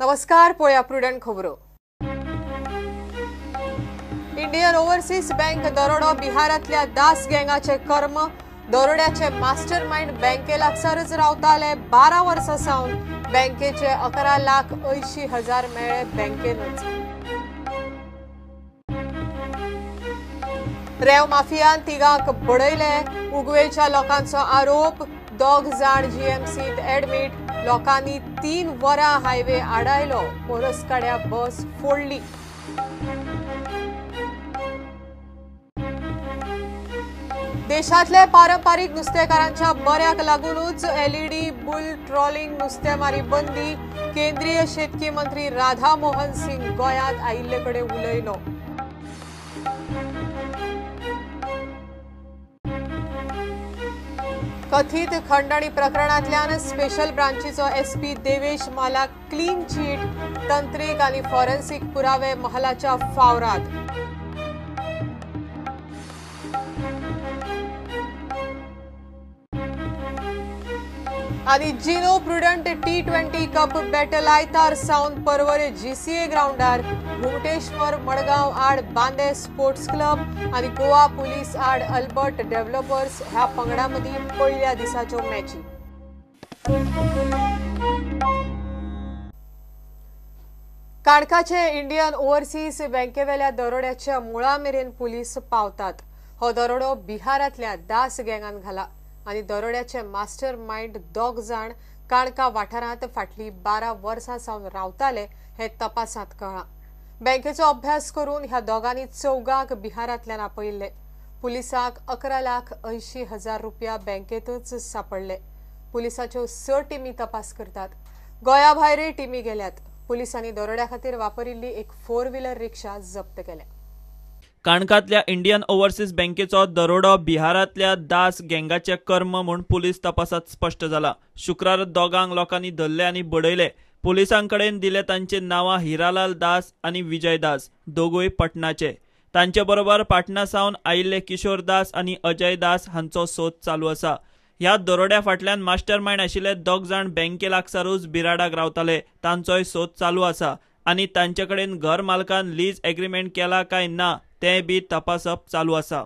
नमस्कार, पळया प्रुडंट खबरो। इंडियन ओव्हरसीज बँक दरोडो बिहारांतल्या दास गँगाचे कर्म। दरोड्याचे मास्टरमाइंड बँके लागसारच रावताले। 12 वर्सां सावन बँकेचे 11,80,000 मेळ्ळे बँकेनच। रेव माफियान तिगांक बडयले। उगवेच्या लोकांचो आरोप। 2 जाण जीएमसीत एडमिट। लोकांनी 3 वरां हायवे आडायलो। पोरसकाड्या बस फोडली। देशांतले पारंपारीक नुस्तेकारांच्या बऱ्याक लागूनच एलईडी बुल ट्रॉलिंग नुस्तेमारी बंदी। केंद्रीय शेतकी मंत्री राधा मोहन सिंग गोंयांत आयिल्ले कडेन उलयलो। कथित खंडणी प्रकरणांतल्यान स्पेशल ब्रांचीचो एसपी देवेश मालाक क्लीन चीट। तंत्रीक आनी फॉरेन्सिक पुरावे महलाच्या फावरात। आनी Gino Prudent T20 cup battle आयतार सावन परवरे जीसीए ग्राउंडार घुमटेश्वर मडगांव आड बांदे स्पोर्ट्स क्लब आनी गोवा पुलीस आड अल्बर्ट डेव्हलपर्स ह्या पंगडां मदीं पयल्या दिसाच्यो मॅची। काणकाचे इंडियन ओव्हरसीज बँकेवेल्या दरोड्याच्या मुळा मेरेन पुलीस पावतात। हो दरोडो बिहारांतल्या दास गँगान घाला आनी दरोड्याचे मास्टर माइंड 2 जाण काणका वाठारांत फाटली 12 वर्सां सावन रावताले हे तपासांत कळ्ळां। बँकेचो अभ्यास करून ह्या दोगांनी 4 बिहारांतल्यान आपयिल्ले। पुलिसांक 11,80,000 रुपया बँकेतच सापडले। पुलिसाच्यो 6 टिमी तपास करतात। गोंया भायरूय टिमी गेल्यात। पुलिसांनी दरोड्या खातीर वापरिल्ली एक 4 व्हीलर रिक्षा जप्त केल्या। काणकांतल्या इंडियन ओव्हरसीज बँकेचो दरोडो बिहारांतल्या दास गँगाचे कर्म म्हूण पुलीस तपासात स्पश्ट जाला। शुक्रार 2 लोकांनी धरले आनी बडयले। पुलिसांकडेन दिले तांची नांवां हिरालाल दास आनी विजय दास, दोगूय पटनाचे। तांचे बरोबर पाटणा सावन आयिल्ले किशोर दास आनी अजय दास हांचो सोद चालू आसा। ह्या दरोड्या फाटल्यान मास्टर मायंड आशिल्ले 2 जाण बँके लागसारूच बिराडाक रावताले, तांचोय सोद चालू आसा आनी तांचे कडेन घर मालकान लीज एग्रीमेंट केला काय ना तें बी तपासप चालू आसा।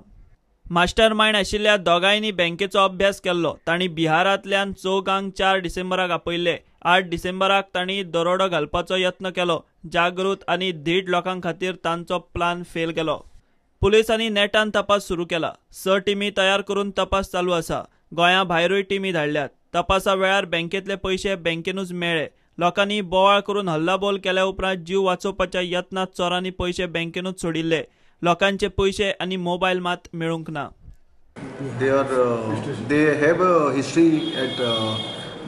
मास्टर मायंड आशिल्ल्या दोगांयनी बँकेचो अभ्यास केल्लो। तांणी बिहारांतल्यान 4 4 डिसेंबराक आपयिल्ले। 8 डिसेंबराक तांणी दरोडो घालपाचो यत्न केलो। जागृत आनी धीट लोकां खातीर तांचो प्लान फेल गेलो। पुलिसांनी नेटान तपास सुरू केला। 6 टिमी तयार करून तपास चालू आसा। गोंया भायरूय टिमी धाडल्यात। तपासा वेळार बँकेतले पयशे बँकेनूच मेळ्ळे। लोकांनी बोवाळ करून हल्लाबोल केल्या उपरांत जीव वाचोवपाच्या यत्नांत चोरांनी पयशे बँकेनूच सोडिल्ले। लोकांचे पयशे आनी मोबायल मात मेळूंक ना। They have a history at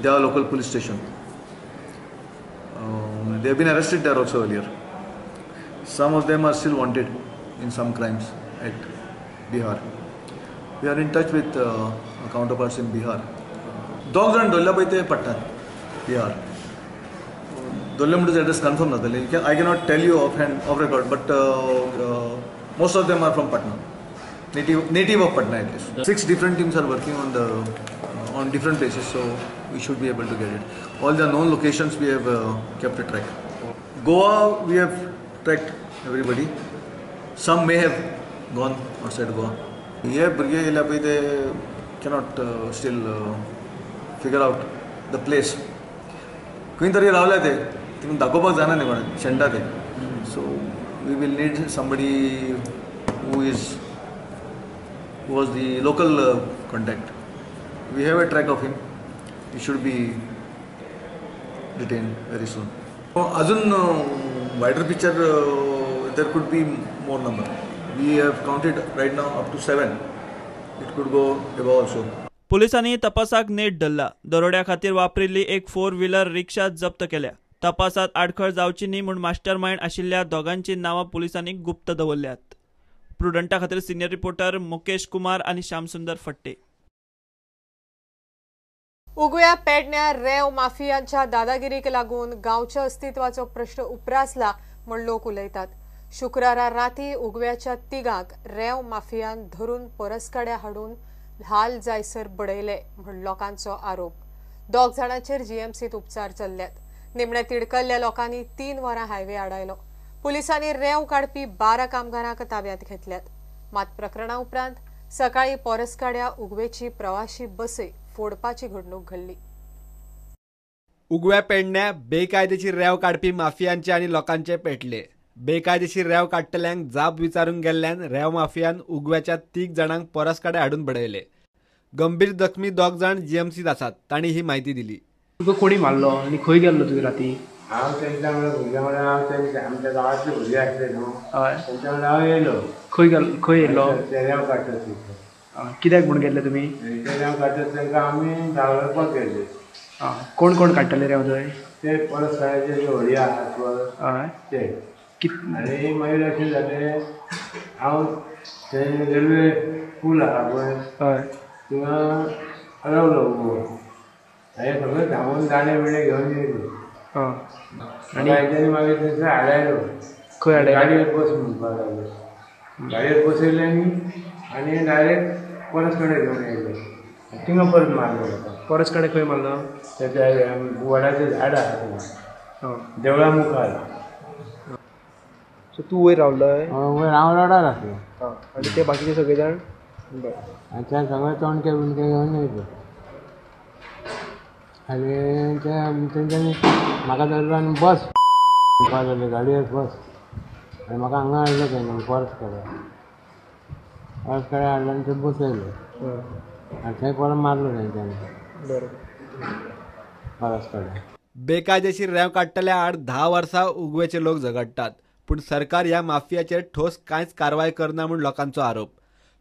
their local police station. They have been arrested there also earlier. Some of them are still wanted in some crimes at Bihar. We are in touch with counterparts in Bihar. 2 जाण धरले पळय ते पडटात बिहार। धरले म्हणटच address confirm जातले। I cannot tell you off hand off record, but most of them are from Patna, native of Patna at least. 6 different teams are working on the on different places, so we should be able to get it. All the known locations we have kept a track. Goa we have tracked everybody. Some may have gone outside Goa. हे भुरगे येयल्या पळय ते cannot still figure out the place. खंय तरी रावल्या ते, तितून दाखोवपाक जायना न्ही कोणाक, शेणटा ते. So we will need somebody who was the local contact. We have a track of him. He should be detained very soon. Ajun wider picture, there could be more number. We have counted right now up to 7. It could go above also. पुलिसांनी तपासाक नेट धरला। दरोड्या खातीर वापरिल्ली एक 4 wheeler रिक्षा जप्त केल्या। तपासात आडखळ जावची न्ही म्हूण मास्टर मायंड आशिल्ल्या दोगांची नांवां पुलिसांनी गुप्त दवरल्यात। प्रुडंटा खातीर सिनियर रिपोर्टर मुकेश कुमार आनी श्यामसुंदर फट्टे। उगव्या पेडण्या रेव माफियांच्या दादागिरीक लागून गांवच्या अस्तित्वाचो प्रश्न उप्रासला म्हूण लोक उलयतात। शुक्रारा राती उगव्याच्या 3 रेव माफियान धरून परसकाड्या हाडून हाल जायसर बडयले म्हूण लोकांचो आरोप। 2 जाणांचेर जीएमसीत उपचार चल्ल्यात। निमणे तिडकल्ल्या लोकांनी 3 वरां हायवे आडायलो. पुलिसांनी रेंव काडपी 12 कामगारांक ताब्यात घेतल्यात. मात प्रकरणा उपरांत सकाळी पोरसकाड्या उगवेची प्रवाशी बसे फोडपाची घडणूक घडली. उगव्या पेडण्या बेकायदेशीर रेंव काडपी माफियांचे आनी लोकांचे पेटले. बेकायदेशीर रेंव काडटल्यांक जाप विचारूंक गेल्ल्यान रेंव माफियान उगव्याच्या 3 जाणांक पोरसकाड्या हाडून बडयले. गंभीर जखमी 2 जाण जीएमसीत आसात, तांणी ही म्हायती दिली. तुका कोणी मारलो आनी खंय गेल्लो तुवें राती? हांव तेंच्या वांगडा भुरग्यां वांगडा, हांव तेंच्या आमच्या गांवांतले भुरगे आसले न्हू, तेंच्या वांगडा हांव येयलो. खंय गेलो? खंय येयलो? रेंव काडटा थंय. कित्याक म्हूण गेल्ले तुमी? रेंव काडटा तांकां आमी धांवपाक गेल्ले. कोण कोण काडटाले रेंव थंय? ते पोरसकाड्याचे जे होडी आसात पळय ते. आनी मागीर अशें जालें, हांव थंय रेल्वे पूल आसा पळय थिंगा रावलो उबो. हांवें सगळें धांवून दाणे बिणे घेवन येयलो. आनी हेंच्यांनी मागीर थंयसर आडायलो. खंय आडायलो? गाडयेर बस म्हणपाक लागलो. गाडयेर बसयले आनी डायरेक्ट पोरसकडे घेवन येयले. थिंगा परत मारलो म्हाका. पोरसकडे खंय मारलो? तेच्या वडाचें झाड आसा थिंगा देवळा मुखार. सो तूं वयर रावलोय? वयर हांव रोडार आसलो. आनी ते बाकीचे सगळे जाण? आनी ते सगळे तोणके बिणके घेवन येयले. आनी ते तेंच्यांनी म्हाका धरलो आनी बस म्हणपाक लागले, गाडयेर बस. आनी म्हाका हांगा हाडलो तेंच्यांनी पोरसकडे. पोरसकडे हाडलो आनी थंय बसयलो. आनी थंय परत मारलो तेंच्यांनी. बरोबर. पोरसकडे बेकायदेशीर रेंव काडटल्या आड 10 वर्सां उगवेचे लोक झगडटात, पूण सरकार ह्या माफियाचेर ठोस कांयच कारवाय करना म्हूण लोकांचो आरोप.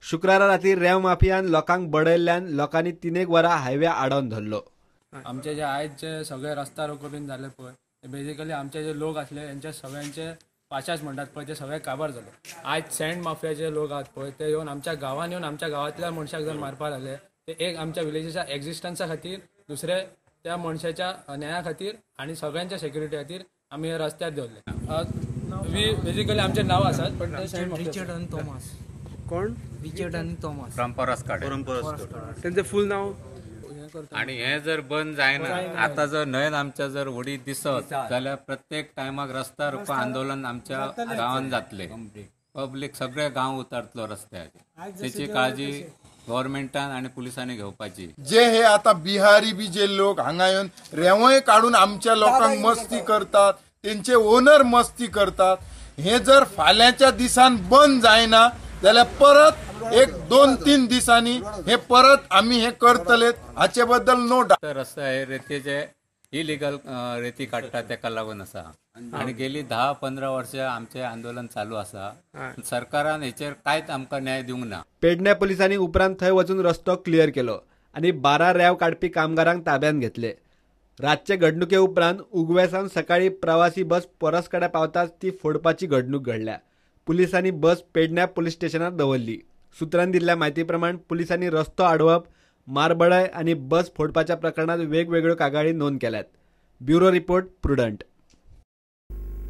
शुक्रारा राती रेंव माफियान लोकांक बडयल्ल्यान लोकांनी 3 वरां हायवे आडावन धरलो. आमचे जे आयज जे सगळे रस्ता रोको बीन जाले पळय, ते बेजिकली आमचे जे लोक आसले तेंच्या सगळ्यांचे पाशास म्हणटात पळय ते सगळे काबार जाले. आयज सँड माफियाचे लोक आहात पळय ते येवन आमच्या गांवान येवन आमच्या गांवांतल्या मनशाक जर मारपाक लागले ते एक आमच्या विलेजीच्या एक्झिस्टन्सा खातीर, दुसरे त्या मनशाच्या न्याया खातीर आनी सगळ्यांच्या सेक्युरिटी खातीर आमी हे रस्त्यार दवरले. We basically आमचे नांव आसात पण ते सँड माफिया. रिचर्ड आनी थॉमस. कोण? रिचर्ड आनी थॉमस फ्रॉम पोरसकाडे. तेंचें फूल नांव? आणि हे जर बंद जायना, आता जर न्हंयेन आमच्या जर होडी दिसत जाल्यार प्रत्येक टायमाक रस्ता रोको आंदोलन आमच्या गांवान जातले. पब्लीक सगळे गांव उतरतलो रस्त्यार. तेची काळजी गव्हर्मेंटान आनी पुलिसांनी घेवपाची. जे हे आता बिहारी बी जे लोक हांगा येवन रेंवय काडून आमच्या लोकांक मस्ती करतात, तेंचे ओनर मस्ती करतात, हे जर फाल्यांच्या दिसान बंद जायना जाल्यार परत 1-2-3 दिसांनी हे परत आमी हे करतले, हाचे बद्दल नो डावट. रस्ता हे रेतीचे इलिगल रेती काडटा तेका लागून आसा. आनी गेली 10-15 वर्सां आमचें आंदोलन चालू आसा. सरकारान हेचेर कांयच आमकां न्याय दिवंक ना. पेडण्या पुलिसांनी उपरांत थंय वचून रस्तो क्लियर केलो आनी 12 रेंव काडपी कामगारांक ताब्यांत घेतले. रातचे घडणुके उपरांत उगव्या सावन सकाळी प्रवासी बस पोरसकाड्या पावताच ती फोडपाची घडणूक घडल्या. पुलिसांनी बस पेडण्या पुलीस स्टेशनार दवरली. सूत्रांनी दिल्ल्या म्हायती प्रमाण पुलिसांनी रस्तो आडवप, मारबडाय आनी बस फोडपाच्या प्रकरणात वेगवेगळ्यो कागाळी नोंद केल्यात. Bureau report, Prudent.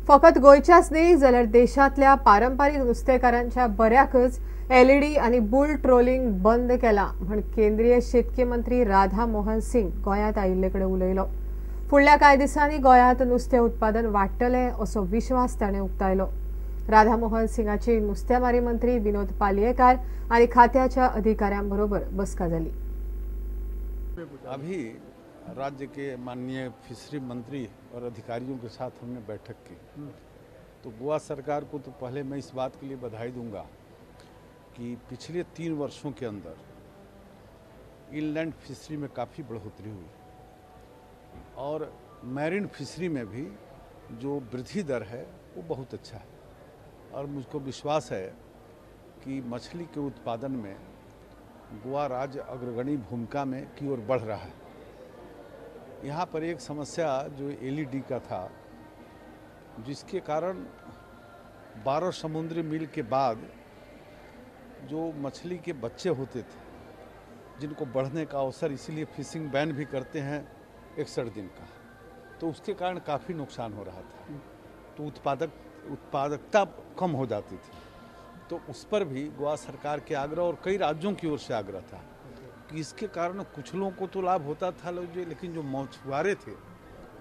फकत गोंयच्याच न्ही जाल्यार देशांतल्या पारंपारीक नुस्तेकारांच्या बऱ्याकच एलईडी आनी बुल ट्रोलिंग बंद केला म्हण केंद्रीय शेतकी मंत्री राधा मोहन सिंग गोंयांत आयिल्ले कडेन उलयलो. फुडल्या कांय दिसांनी गोंयांत नुस्तें उत्पादन वाडटलें असो विश्वास ताणें उक्तायलो. राधा मोहन सिंगाची नुस्तेमारी मंत्री विनोद पालयेकार आनी खात्याच्या अधिकाऱ्यांबरोबर बसका जाली. अभी राज्य के माननीय फिशरी मंत्री और अधिकारियों के साथ हमने बैठक की, तो गोवा सरकार को तो पहले मैं इस बात के लिए बधाई दूंगा कि पिछले 3 वर्षों के अंदर इनलैंड फिशरी में काफ़ी बढ़ोतरी हुई और मैरीन फिशरी में भी जो वृद्धि दर है वो बहुत अच्छा है। और मुझको विश्वास है कि मछली के उत्पादन में गोवा राज्य अग्रगणी भूमिका में की ओर बढ़ रहा है। यहाँ पर एक समस्या जो एलईडी का था, जिसके कारण 12 समुद्री मील के बाद जो मछली के बच्चे होते थे जिनको बढ़ने का अवसर, इसीलिए फिशिंग बैन भी करते हैं 61 दिन का, तो उसके कारण काफ़ी नुकसान हो रहा था, तो उत्पादकता कम हो जाती थी। तो उस पर भी गोवा सरकार के आग्रह और कई राज्यों की ओर से आग्रह था कि इसके कारण कुछ लोगों को तो लाभ होता था, लेकिन जो मछुआरे थे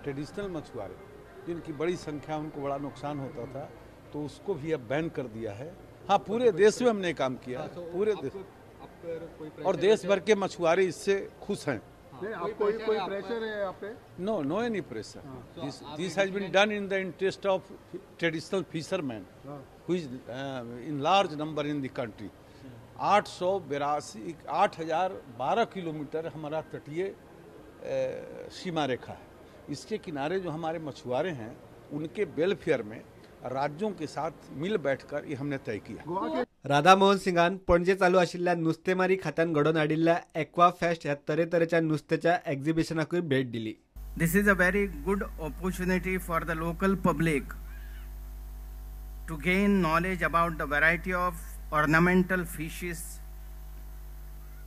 ट्रेडिशनल मछुआरे जिनकी बड़ी संख्या, उनको बड़ा नुकसान होता था, तो उसको भी अब बैन कर दिया है। हाँ, पूरे देश में हमने काम किया, पूरे देश और देश भर के मछुआरे इससे खुश हैं। आपको कोई प्रेशर है आप pay? No, no any pressure. This has been done in the interest of traditional fisherman who is in large number in the country. 8,012 kilometre हमारा तटीय सीमा रेखा है। इसके किनारे जो हमारे मछुआरे हैं उनके वेलफेयर में राज्यों के साथ मिल बैठकर ये हमने तय किया। राधा मोहन सिंगान पणजे चालू आशिल्ल्या नुस्तेमारी खात्यान घडोवन हाडिल्ल्या एक्वा फेस्ट ह्या तरेतरेच्या नुस्त्याच्या एक्झिबिशनाकूय भेट दिली। This is a very good opportunity for the local public to gain knowledge about the variety of ornamental fishes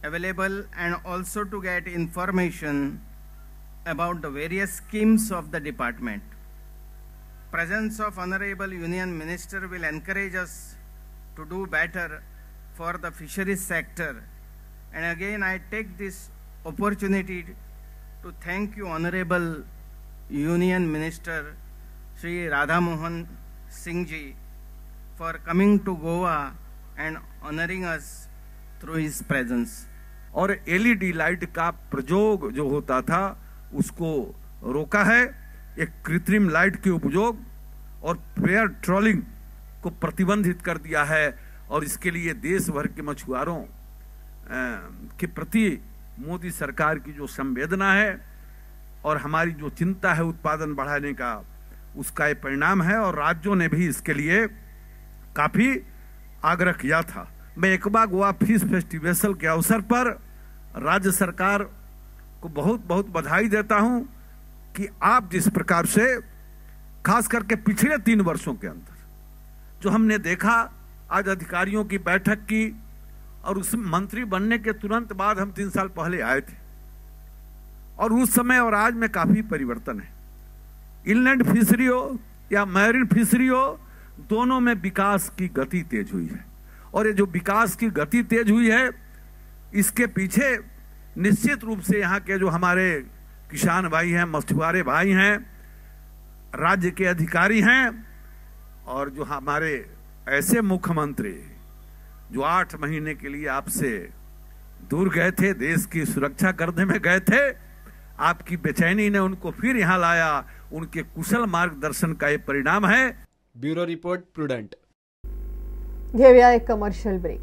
available and also to get information about the various schemes of the department. Presence of Honorable Union Minister will encourage us to do better for the fisheries sector. And again, I take this opportunity to thank you, Honorable Union Minister Shri Radha Mohan Singh ji, for coming to Goa and honoring us through his presence. Aur LED light का प्रयोग जो होता था उसको रोका है। एक कृत्रिम light K उपयोग और पेयर ट्रॉलिंग को प्रतिबंधित कर दिया है और इसके लिए देश भर के मछुआरों के प्रति मोदी सरकार की जो संवेदना है और हमारी जो चिंता है उत्पादन बढ़ाने का, उसका ये परिणाम है। और राज्यों ने भी इसके लिए काफ़ी आग्रह किया था। मैं एकवा गोवा फिश फेस्टिवल के अवसर पर राज्य सरकार को बहुत बहुत बधाई देता हूं कि आप जिस प्रकार से खास करके पिछले 3 वर्षों के अंदर जो हमने देखा, आज अधिकारियों की बैठक की और उस मंत्री बनने के तुरंत बाद हम 3 साल पहले आए थे और उस समय और आज में काफ़ी परिवर्तन है। इनलैंड फिशरी हो या मैरीन फिशरी हो, दोनों में विकास की गति तेज हुई है। और ये जो विकास की गति तेज हुई है, इसके पीछे निश्चित रूप से यहाँ के जो हमारे किसान भाई हैं, मछुआरे भाई हैं, राज्य के अधिकारी हैं और जो हमारे ऐसे मुख्यमंत्री जो 8 महीने के लिए आपसे दूर गए थे, देश की सुरक्षा करने में गए थे, आपकी बेचैनी ने उनको फिर यहाँ लाया। उनके कुशल मार्गदर्शन का ये परिणाम है। Bureau report, Prudent. घेऊया एक कमर्शियल ब्रेक।